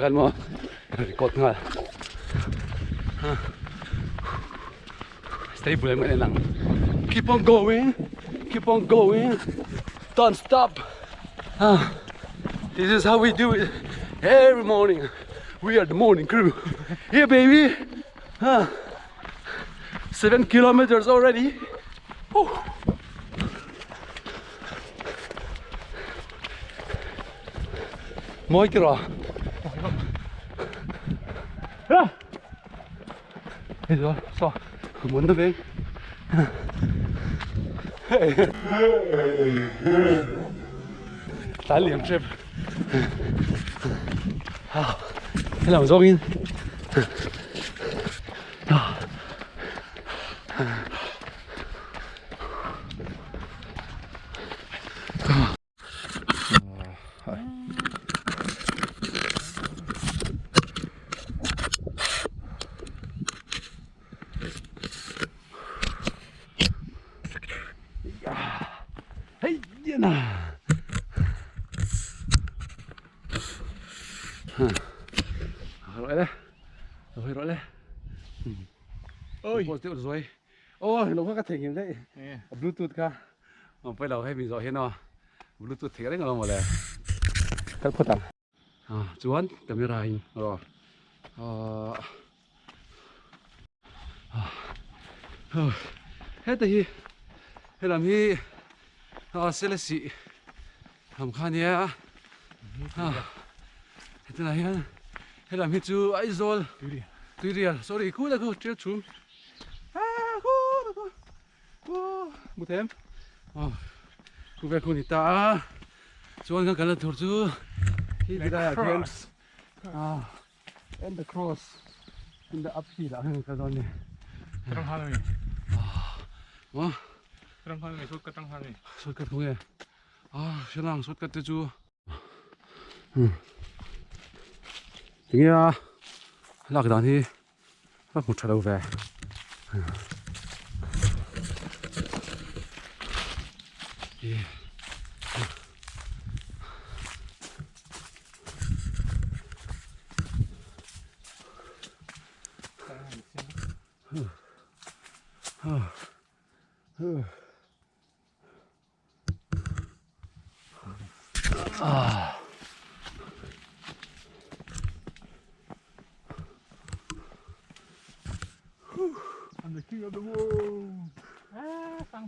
khan maw record nghal stable em en ang keep on going keep on going don't stop this is how we do it every morning we are the morning crew here baby 7 kilometers already Whew. Mawi ti rawh hei chuan saw mun na veng tlan liam tep helam zawngin Ôi. Rồi. Ôi, nó có cái thể nghiệm đấy. Bluetooth kha. Bây giờ hay mình gọi hết nó. Bluetooth thei reng alawm mawle kal phawt ang ah chuan camera in aw ah heta hi helam hi ah selesih lam kha ania ah hetilai hian helam hi chu Aizawl Tuirial sorry khu la khu ṭial chhum ah khu la khu. Mu them ku vel khu ni ta a chuan kan kalna tur chu khi ti laiah khian and the cross in the uphill ah hian kan kal dawn a ni maw shortcut khaw nge hrelang shortcut te chu tinge a lak dan hi. Ka hmu tha lo ve. I'm the king of the world. Ah, sang.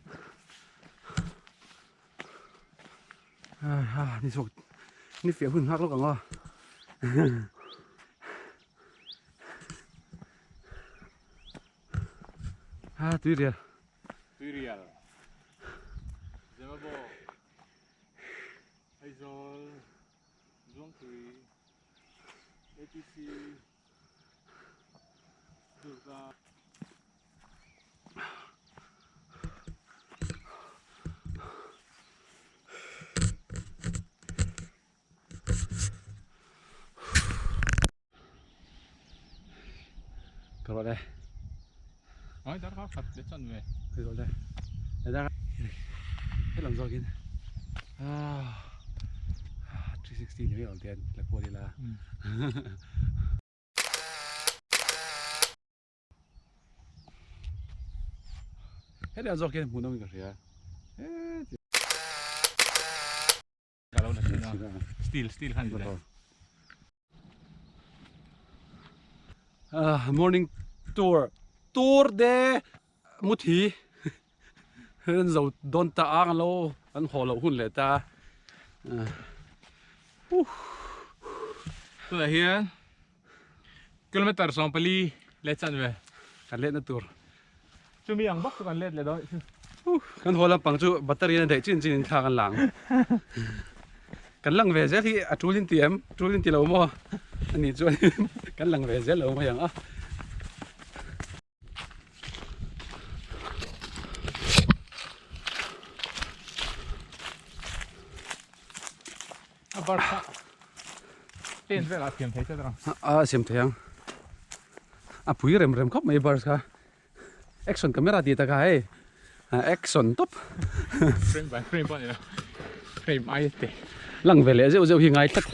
Ah, ni chhuak ni fiah hun nghak lawk ang aw. Ah, tui rial. Tuirial, Zemabawk, Aizawl, Zuangtui, ATC, Durga. Ka rawh le. Ai dar kha khat le chan ve. Ka rawh le. Dar helam zawkin ah 360 ni mai awm te la kual ila. Hetiang zawk hian hmuhnawm in ka hria. Steel steel khan ni Ah morning tour tour de muthi an zo dawn ta ang lo an haw loh hun leh ta tunah hian kilometer 40 leh chanve kan let na tur Chumi ang bawk chu kan let leh dawn chu. Kan haw lampang chu battery in a daih chin chin in thla kan lang. Kan lang ve zel hi a tul in ti em? Tul in ti lo maw? Ani chuan kan lang ve zel lo mai ang a. A bar kha pen velah a siam thei tlat ang. A siam thei ang. A pui rem rem khawp mai bars kha. Action camera tih taka hei action tawp. Frame by frame pawh a ni lo. Frame ai te. Lang ve leh zeuh zeuh hi ngai tlat.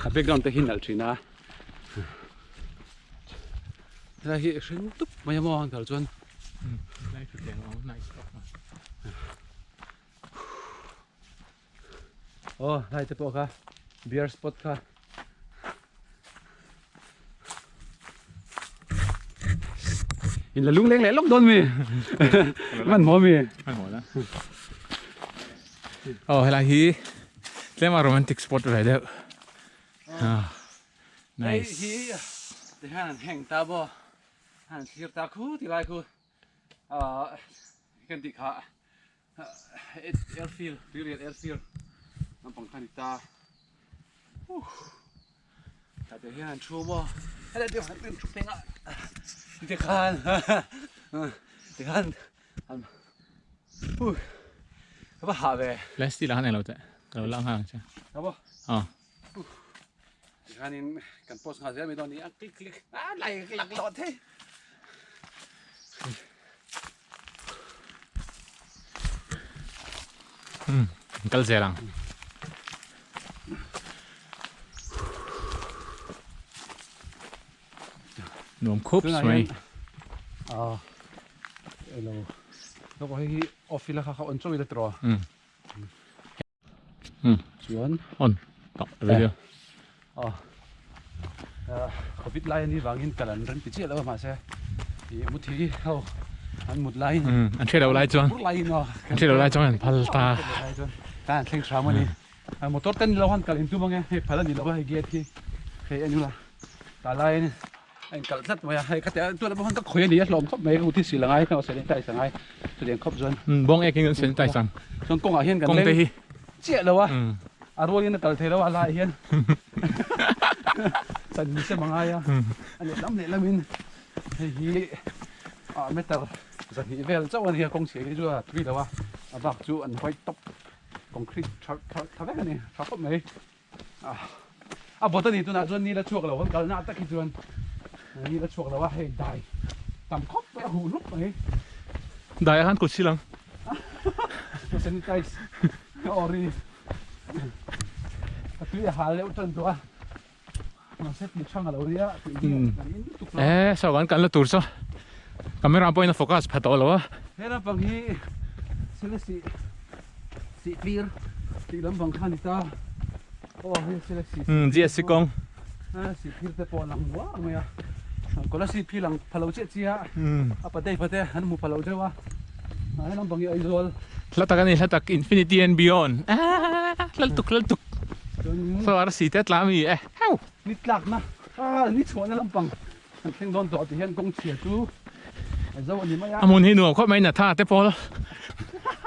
A background te hi nalh thin a. Helai hi hring tup mai a maw ang kal chuan. Aw helai te pawh kha beer spot kha. In la lung leng leh lawk dawn mi. Man maw mi. Man maw na. Aw helai hi tlema romantic spot ve deuh. Nice. Hei hi ti hian an heng ta maw an thlir ta khu ti lai khu ah kan tih kha airfield tuirial airfield naupang kha a ni ta tah te hian an thu maw helai te hian an thu peng a tikhan tikhan an ka va hah ve lens ti lah khan englo teh ka lo la nghal ang che ka va ah tikhanin kan post nghal zel mai dawn a ni a click click a lai lak lawh thei. Kal zel ang. Nuam khup mai. Ah, elo. Loko hei hi off ila kha kha on chaw ila tro. Chuan on tak video. Ah. Covid lai ani wangin kal an rem ti chiah lo mahse i muthi ho an mut lai an hre lo lai chuan an hre lo lai chuan an phal ta ta an thleng hram ani motor ten lo han kal in tum ange hei phal ani lo hei gate hi hei en ula ta lai a in kalh tlat mai a hei khatiang tunah pawh khan ka khawi a ni a hlawm khawp mai ka muthi sil angai ka sanitize angai chutiang khawp chuan bawng ek in kan sanitize ang chuan kawngah hian kan leng chiah lo a a rualin a kal thei lo a laiah hian chan ni sem angai a a lehlam lehlamin hei hi ah meter zahnih vel chauh a ni a kawng chhia hi chu a tui lo a a bak chu an white top concrete tha tha vek a ni tha khawp mai. A bawt a ni tunah chuan ni la chhuak lo kan kalna tak hi chuan ni la chhuak lo a hei dai tam khawp mai a huh hlup mai. Dai ah khan kut sil ang. Sanitize ka awri a tui a hal deuh tan tawh a mahse tih hrang a lo nia tih hi kan in lutuk lo. E saw kan kalna tur saw camera pawhin a focus pha tawh lo a. He lampang hi Selesih Sih tlir tih lampang kha a ni ta. Aw hei Selesih Umm GSC kawng. Sih tlir te pawh a lang uar mai a. Kolasib hi lang pha lo chiah chiah a. A pate pate an hmu pha lo deuh a. He lampang hi Aizawl. Hla tak a ni hla tak infinity and beyond. Hla lutuk hla lutuk. Saw arsi te tla ami e heu. Ni tlakna ni chhuahna lampang Kan thleng dawn tawh tih hian kawng chhia chu a zo a ni mai a. A hmun hi nuam khawp mai Natha te pawl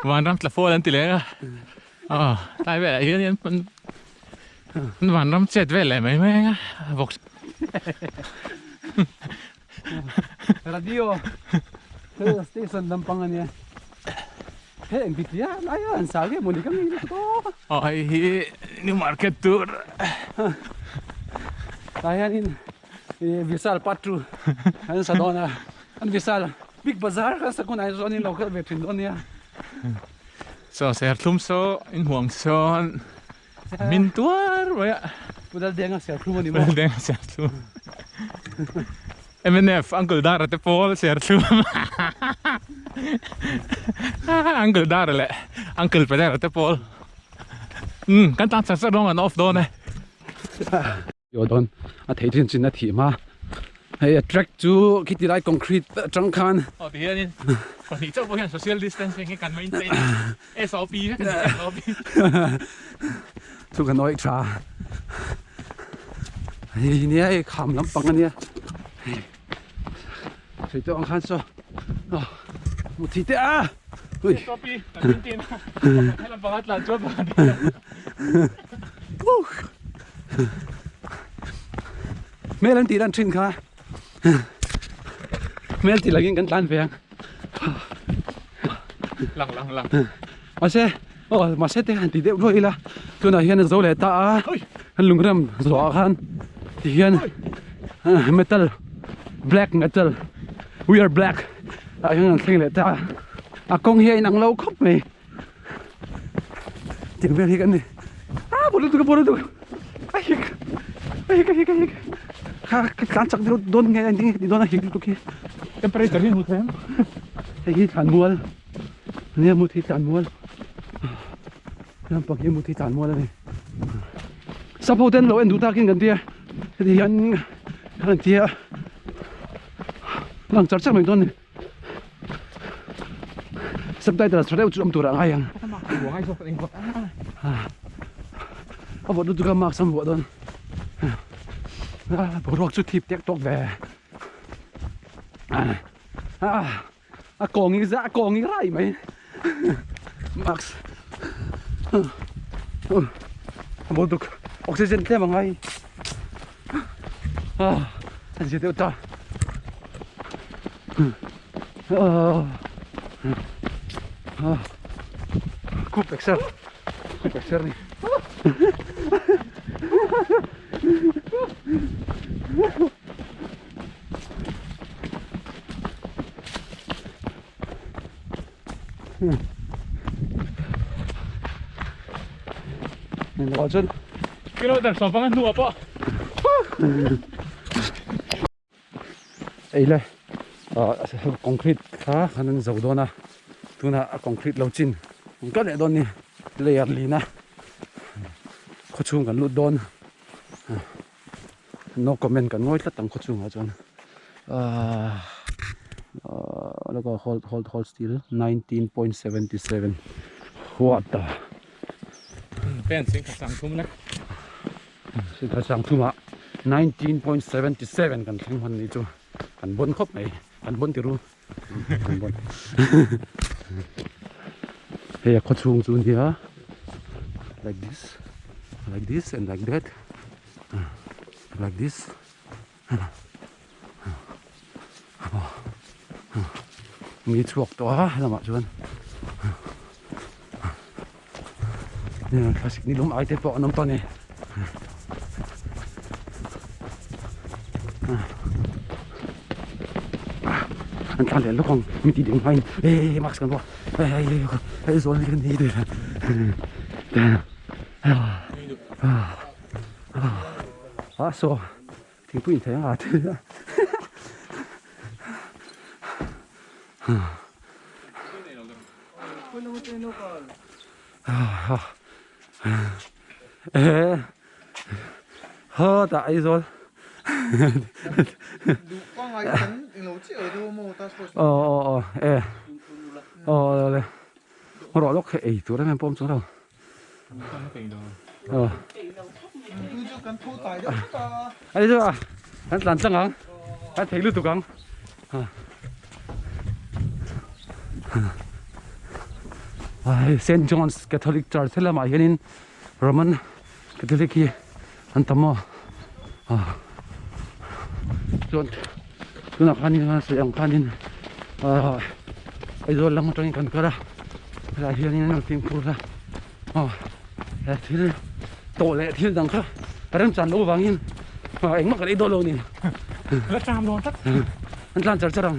vanram tla fawl an ti leng a. Aw tlai velah hian an vanram chet vel leh mai mai a vawk. Radio station lampang a nia. Hei engti tia lai a an sa nge mawni ka ngei lutuk aw. Aw hei hi new market tur. Tah hianin Vishal part 2 an sa dawn a an Vishal big bazaar kan sa hunah chuan in lo kal ve thin dawn nia. Chaw serthlum saw in huang sawn min tuar mai a. Pu Laldenga serthlum a ni maw? Pu Laldenga serthlum. Mnf Uncle Dara te pawl serthlum. Uncle Dara leh Uncle Pedera te pawl. Umm kan tlan char char rawng an off dawn e. Aw dawn a thei chin chin a thih hma hei a track chu khiti lai concrete atang khan aw ti hianin pahnih chauh pawh hian social distancing hi kan maintain SOP vek a ni SOP chu kan awih tha hei nia hei kham lampang ania hei sawi tawh ang khan saw aw hmu thei teh a ui SOP kan maintain a he lampang a tlan chuan Hmel an tih lan thin kha hmel tih langin kan tlan ve ang lang lang lang mahse aw mahse te han ti deuh luai ila tunah hian a zo leh ta a an lungrem zawhah khan ti hian metal black metal we are black ah hian an thleng leh ta a a kawng hi a inang lo khawp mai. Tiang vel hi kan ni. Ah, bawlh lutuk a, bawlh lutuk. Ai. Hei ka hi ka hi kha ka tlan chak deuh dawn nge engtin nge ka tih dawn a hik lutuk hi. Temperature hi hmu thei em? Hei hi thlan mual nia mut hi tlan mual lampang hi mut hi tlan mual a ni. Sap ho ten lo en duh takin kan tia heti hian kan han tia lang char char mai dawn a ni. Subtitle tha deuh chu awm turah a ngai ang. A vawt lutuk a mask an vuah dawn. Boruak chu thip tek tawk ve. A kawng hi a kawng hi rai mai. Mask. A vawt lutuk oxygen tlem a ngai. A zia deuh ta. Khup exer khup exer ni chuan Kilometer 15 hnuah pawh Ei le ah concrete kha khan an zo dawn a tunah a concrete lo chin an kal leh dawn a ni layer lin a khawchhung kan lut dawn no comment kan ngawi tlat ang khawchhungah chuan ahh hold hold hold still 19.77 what the pen singkhat sangthum lek. Singkhat sangthumah 19.77 kan thleng hman ni chu kan bon khawp mai kan bon tiru kan bon hei a khawchhung chu nia like this like this and like that like this mi chhuak tawh a lamah chuan thlasik ni lum ai te pawh an awm tawh a ni an tlan leh lawk ang mi tih ding hmain e mask kan vuah hei hei hei zawl hi kan ni a saw Thingpui in thei ang a ti a. Ha ta Aizawl. Aw aw aw e. Aw aw le. Rawh lawk ei tur em em pawh awm chuang lo. Ani chu a kan tlan tlang ang kan thei lutuk ang ai Saint John's Catholic Church helamah hianin Roman Catholic hi an tam a chuan tunah khanin a sawi ang khanin ahh Aizawl lam atangin kan kal a helaiah hianin an rawn fimkhur a aw he thil tawh leh thil dang kha a remchan loh avangin ah engmah kan ei dawn lo a ni la tlam dawn tlat an tlan char char ang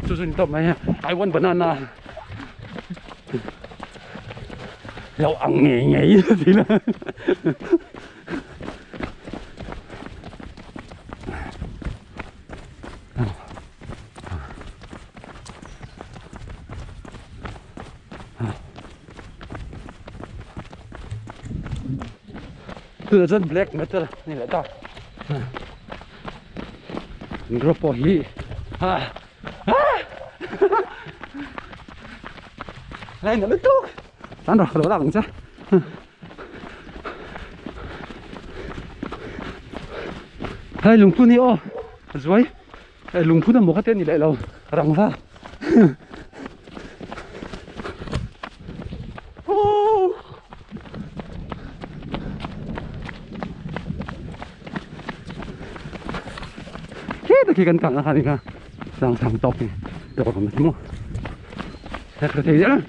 chu chu a ni tawp mai a I want banana lo ang ngei ngei a ti la. Tunah chuan black metal a ni leh ta group pawh hi ah ah line a lutuk tan rawh ka lo lak ang che. Hei lungphun hi aw a zuai hei lungphun emaw kha te a ni leh lo rangva khi ta khi kan kang a kha ni kha sang sang tawk ni tawk ang maw thei zel ang.